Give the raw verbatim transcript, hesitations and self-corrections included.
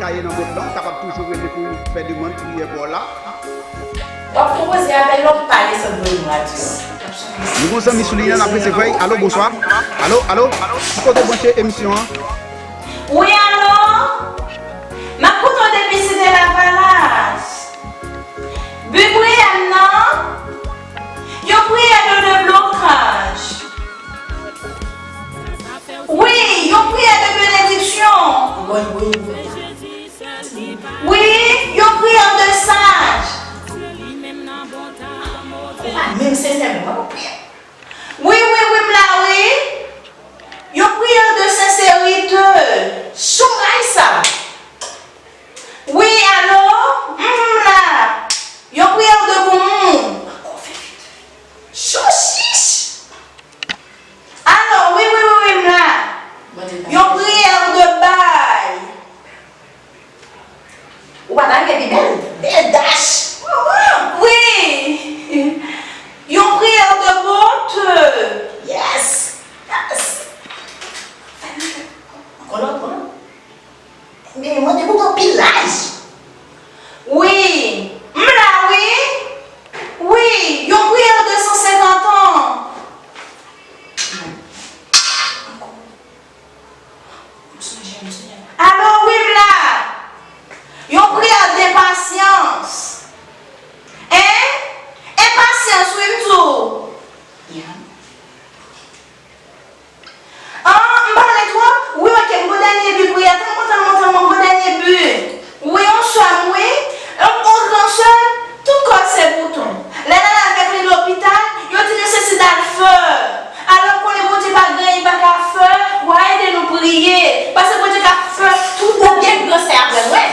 Aye nan mond lan, w kapab toujou rele pou fè demann priyè pa w la. W ap konpoze avè l, w ap pale san voye nou radyo. Nou gon zanmi sou liy la, n ap resevwa l. Alo, bonswa. Alo, alo, ki kote w branche emisyon an? Wi, alo? M ap koute w depi Site Lavalas. Bi priyè m nan, yon priyè de deblokaj. Wi, yon priyè de benediksyon. Wi, yon priyè de saj. Ou pa menm sensè menm, wè yon priyè. Wi, wi, wi, m la, wi. Yon priyè de senserite. Chomay sa. Wi, alo? M la. Yon priyè de granmoun. Cho chich. Alo, wi, wi, wi, wi, m la. Yon priyè de bay. Ou pa ta rive pi bèl? Bèl dach. Wi. Yon priyè de bonte. Yes. Yes. Ankò lòt, ankò lòt. Men mande pou anpil laj. Wi. M la, wi. Wi. Yon priyè de san senkant an. Alo, wi, m la. Yon priyè de pasyans. Hein? Enpasyans, wi, m di w. An, m pale twòp? Wi, oke, m gon dènye bi priyè. Tann mwen, tann mwen, tann mwen, m gon dènye bi. Wi, yon sè m, wi. Yon, yon gran sè, tout kò l se bouton. Lè l al avèk li lopital, yo di li se sida l fè. Alò, konnen Bondye pa gen anyen li pa ka fè, w a ede nou priye. Paske Bondye ka fè tout bagay. Ou gen gran sè apre mwen.